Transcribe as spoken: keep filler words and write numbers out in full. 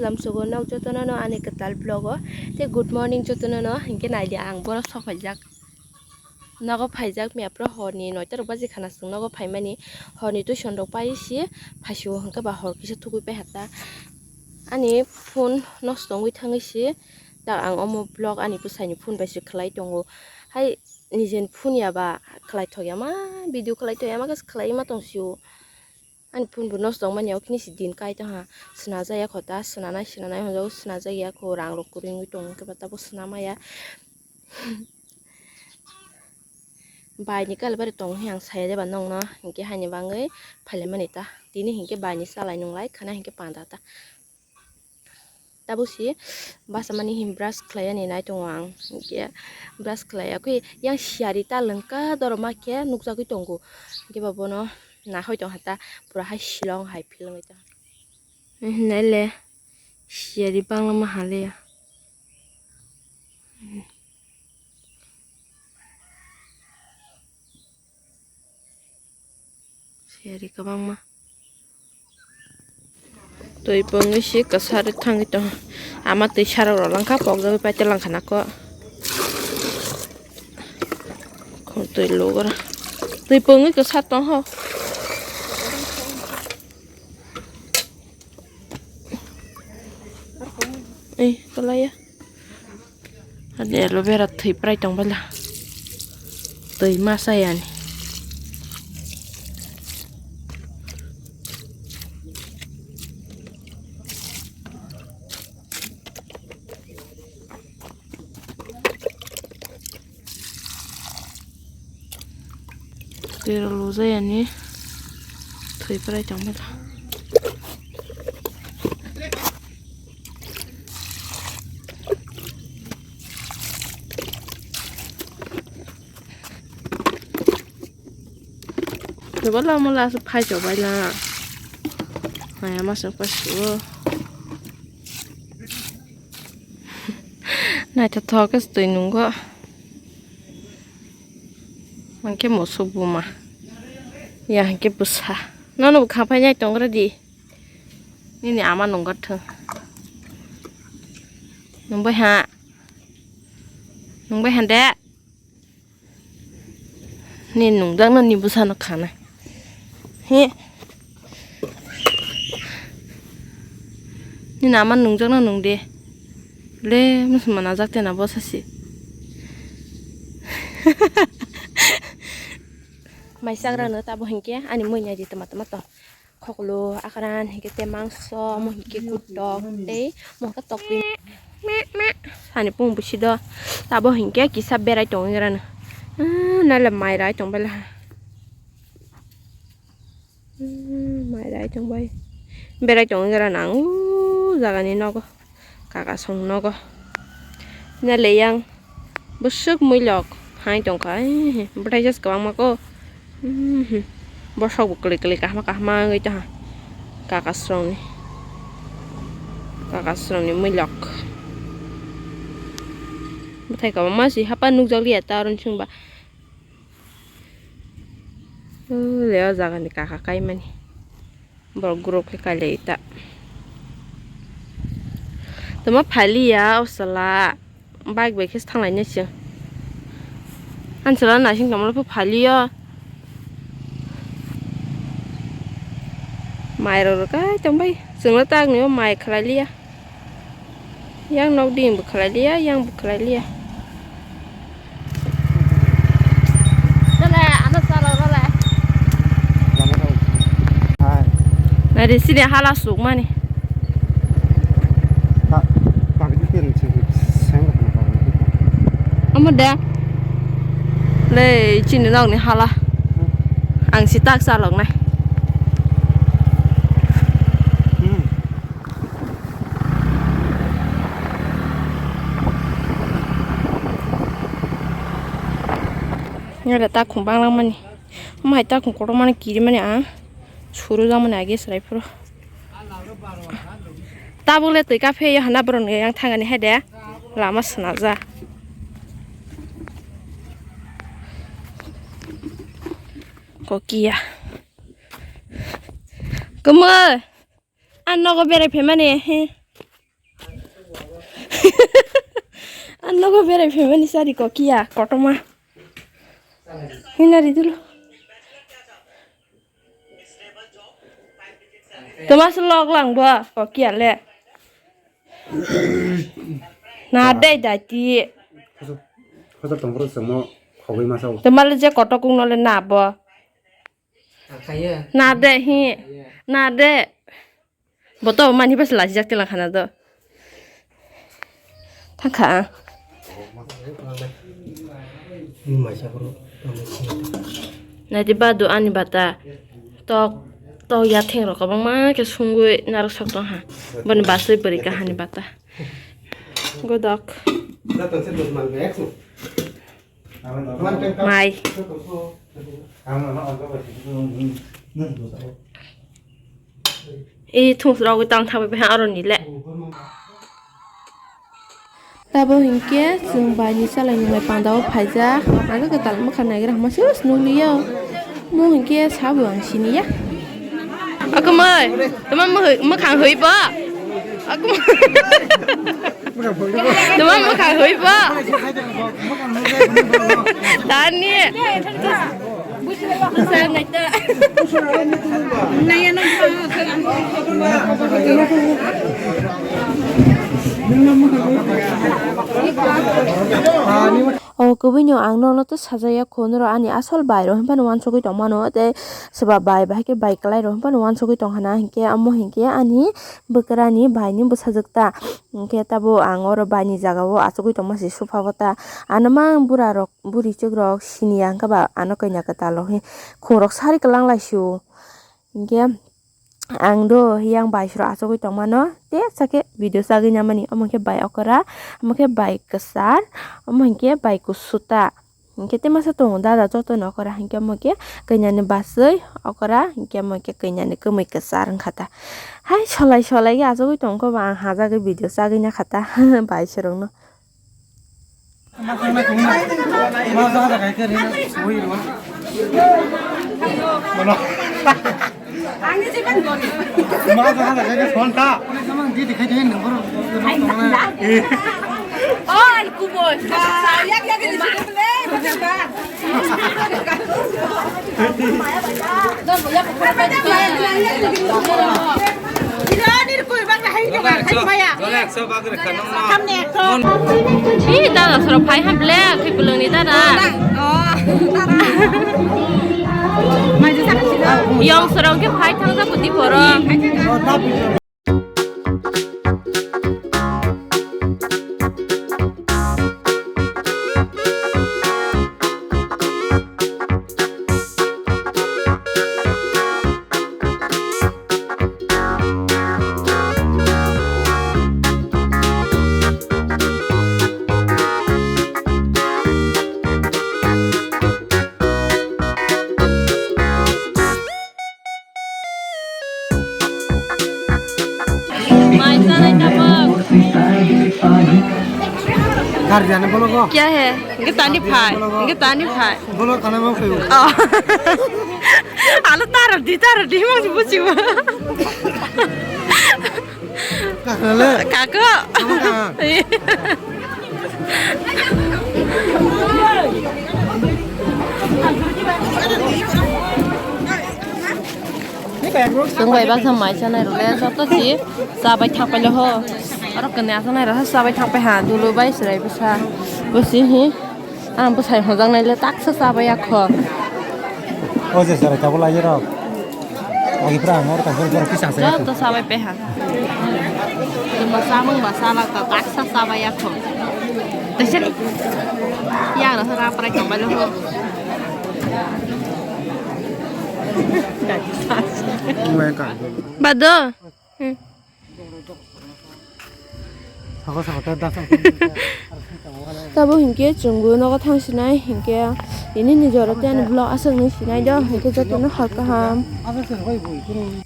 Amsugo nok jotono no ani kwtal vlog o. Tei good morning jotono no, hinkhe naidi ang borok sok phaijak. Nogo phaijak mia phuru horni noita rok baji khana chwng nogo phaimani. Horni tuition rok pai si phaisio hinkhe ba hor kisa thugui pai hata. Ani phone nosto wngwi thangwi si da ang omo vlog ani bwsai ni phone bai se khlai tongo. Hai nijeni phone ya ba khlai thok ya ma, video khlai thok ya ma khe khlai ma tong sio. Ani phone bo nosto wngmani o khe ni si din kai tong ha. Swnajak ya kho ta, swnanai swnanai hwnjago, swnajak ya kho, rang rok kwrwi wngwi tong wngkhe ba tabuk swnamaya. Bai ni kalbari tong hi ang saya de ba nongno, hinkhe haini bangwi phailaimani ta. Tini hinkhe bai ni chalai nunglai khana hinkhe panda ta. Tabuk si basa mani hin brush khlai ani nai tongo ang, hinkhe brush khlai ya khe yang siyari ta lengka doroma khe nukjagwi tongo, hinkhe ba bono nahoi tong ha ta pura hai silong hai philongwi tong. Hinai le siyari bangma hale ya. Siyari kwbangma. Twi pungwi si kwsa rw thangwi tongo. Ama twi sarok rw langkha, pokjagwi paitwi langkha nako. Khum twi lugura. Twi pungwi kwsa tongho. Ei, tolaya. Ani aloe vera thwi prai tong bala. Twi ma sa yani. Twi rw lujayani thwi prai tong bala. Tebala mala aswk phai chok bai la. Maya masuk pasu. Naithothok khe twi nungo. Hwnkhe musuk buma. Ya hwnkhe bwsa. Nono bo kha phai nai tong rw di. Nini ama nungkha thung. Nungbai ha. Nungbai ha de. Ni nungjakno ni bwsano khanai. He. Ni nama nungjakno nung de. Le, musulman ajak tena bo sasi. Mai chagra no tabo hinkhe ani moi nai di tama tama to. Khoklo, akran, hinkhe tei mangso, omo hinkhe kutok, tei omo hinkhe tokti. Sani pung bisi do, tabo hinkhe kisa berai tongwi rano. Ah, nala mai rai tong bela. Hmm, mai rai tong bai. Berai tongwi rano ang o jagani nogo. Kakasong nogo. Nale yang bwswk muilok hai tongkha, eh, bwthai just kwbangma ko. Mhm. Bosok bo kwlwi kwlwi kahma kahma wngwi tongkha. Kakasrokni. Kakasrokni muilok. Bwthai kwbangma si hapa nukjakliya ta aro chwngba. O le o jagani kaka kaimani. Borok group khe kailai ta. Tamo phaliya o sala. Bike bai khe thanglai nai se. Ani sala naising tongmani pho phaliya. Mai rok rw kai tong bai. Chwngno tak ni o mai khlai liya. Yang nok ding bo khlai liya, yang bo khlai liya. Dole, ano salo dole. Hai. Nari sini hala suk mani. Ta, ta bidi pen sing, sing. Omo de. Le, chini nok ni hala. Hmm. Ang si tak salok nai. Hmm. Nada takhum banglang mani. Mai takhum kotor mani kiri mani ang. Suru jang mani age serai phuru. Tabuk le twi kaphe yo hana borok ni yang thangani hai de. Lama swnajak. Kokiya. Kwmwi. Ang nogo berai phaimani, he. Ang nogo berai phaimani sari kokiya kotorma. Hina ridulo. Toma se log lang bo kokiya le. Na dai dai ti. Khosor tongphuru chwngmo khogwi masa o. Toma le je kotor kung no le na bo. Ang khaiya. Na de hi. Khaiya. Na de. Boto mani bas lajijak tilang khana do. Thangkha ang. Ni maisa bro. Naidi badu ani bata. Tok tok yatheng rok kwbangma khe sungwi narwk sok tong ha. Boni baswi bwrwi kahani bata. Godok. Mai. I thungsrogwi tang thangwi paiha aroni le. Tabo hinkhe chwng baini chalai nwnglai pandao phaijak. Ang khe kwtal mwkha naigra hwnma se nukliya. Mo hinkhe sabo ang siniya. Akumai, tama mwkhang hwi ba? Akumai. Tama mwkhang hwi ba? Tani. O kwbwino ang nono to sajaya kho, norok ani asol bai rok hinphano uansugwi tongmano, tei soba bai bahai khe bai kwlai rok hinphano uansugwi tong hana, hinkhe amo hinkhe ani bwkrani bai ni bwsajwk ta, hinkhe tabo ang oro bai ni jaga o achugwi tongma se sopha bo ta, ano mang bura rok buri chwk rok siniya hinkhe ba ano kanya kwtal rok hi khorok sari kwlang lai sio, hinkhe. Ang do yang bai soro achugwi tongmano, tei sakhe video chagwi namani, omo khe bai okra, omo khe bai kwchar, omo hinkhe bai kusuta. Hinkhe tei masa tongo dada jotono okra, hinkhe omo khe kanyani baswi okra, hinkhe omo khe kanyani kwmwi kwchar wngkha ta. Hai solai solai khe achugwi tongkho ba, ang hajagwi video chagwi nakha ta bai sorokno. Ih, dada soro phai ham ble, thwi pulung ni dada. Yong soro khe phai thang ja phuti phoro. Mai chanai tabuk. Kar jana bolo ko? Kya hai? Ge tani phai. Ge tani phai. Bolo kana ma phai. Oh. Alo taro di, taro di, mas buchi ma. Kakale. Kako. Kakale. Chwng bai baksa mai chanai rwle joto si cha bai thang pailo ho. Aro kwnwi asa nai rwkha cha bai thang pai ha dulu bai chwrai bwsa. Bo si hi ang bwsai hwnjak nai le taksa cha bai ya kho. O je chwrai tabuk lai rok. Agi pura ang or kaisa pura kisa asa. Joto cha bai pai ha. Tuma samung ba sala ta taksa cha bai ya kho. Tese. Yang rasa ra prai kambalo ho. Bado. Hmm. Saka saka ta dasa. Tabo hinkhe chwngbo nogo thang sinai hinkhe ini ni jora tei ani vlog aswk nung sinai do hinkhe jotono hor kaham.